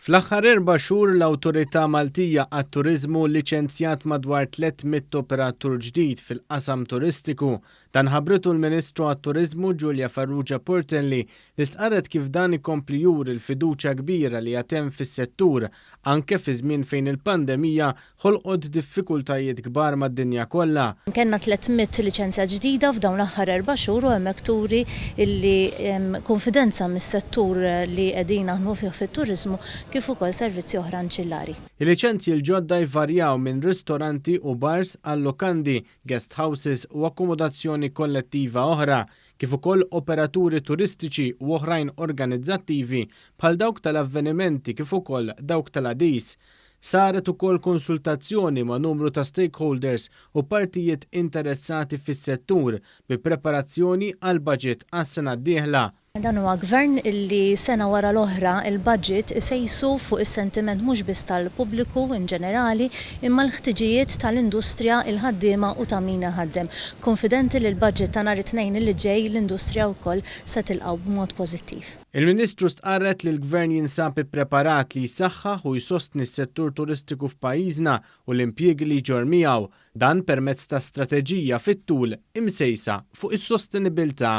Fl-aħħar erba' xhur l-Awtorità Maltija għat-Turiżmu liċenzjat madwar 300 operatur ġdid fil-qasam turistiku. Dan ħabbritu l-Ministru għat-Turiżmu Julia Farrugia Portelli li stqarret kif dan ikompli juri l-fiduċja kbira li għad hemm fis-settur anke fi żmien fejn il-pandemija ħolqot diffikultajiet kbar mad-dinja kollha. Kellna 300 liċenzja ġdida f'dawn l-aħħar erba' xhur u hemmhekk turi illi hemm kunfidenza mis-settur li qegħdin naħdmu fih fit-turiżmu kif ukoll servizzi oħra anċillari. Il-liċenzji l-ġodda jvarjaw minn ristoranti u bars għal lukandi, guest houses u akkomodazzjoni kollettiva oħra, kif ukoll operaturi turistiċi u oħrajn organizzattivi bħal dawk tal-avvenimenti kif ukoll dawk tal-għadis. Saret ukoll konsultazzjoni ma' numru ta' stakeholders u partijiet interessati fis-settur bi preparazzjoni għall-budget għas-sena d-dieħla. Dan huwa gvern li sena wara l-oħra l-budget isejsu fuq is-sentiment mhux biss tal-pubbliku in ġenerali imma l-ħtiġijiet tal-industrija, il-ħaddiema u ta' min iħaddem. Kunfidenti li l-budget ta' nhar it-Tnejn li ġej l-industrija wkoll se tilqgħu b'mod pożittiv. Il-Ministru stqarret li l-Gvern jinsab ippreparat li jsaħħaħ u jsostni s-settur turistiku f'pajjiżna u l-impjiegi li jġorr miegħu, dan permezz ta' strateġija fit-tul imsejsa fuq is-sostenibilità.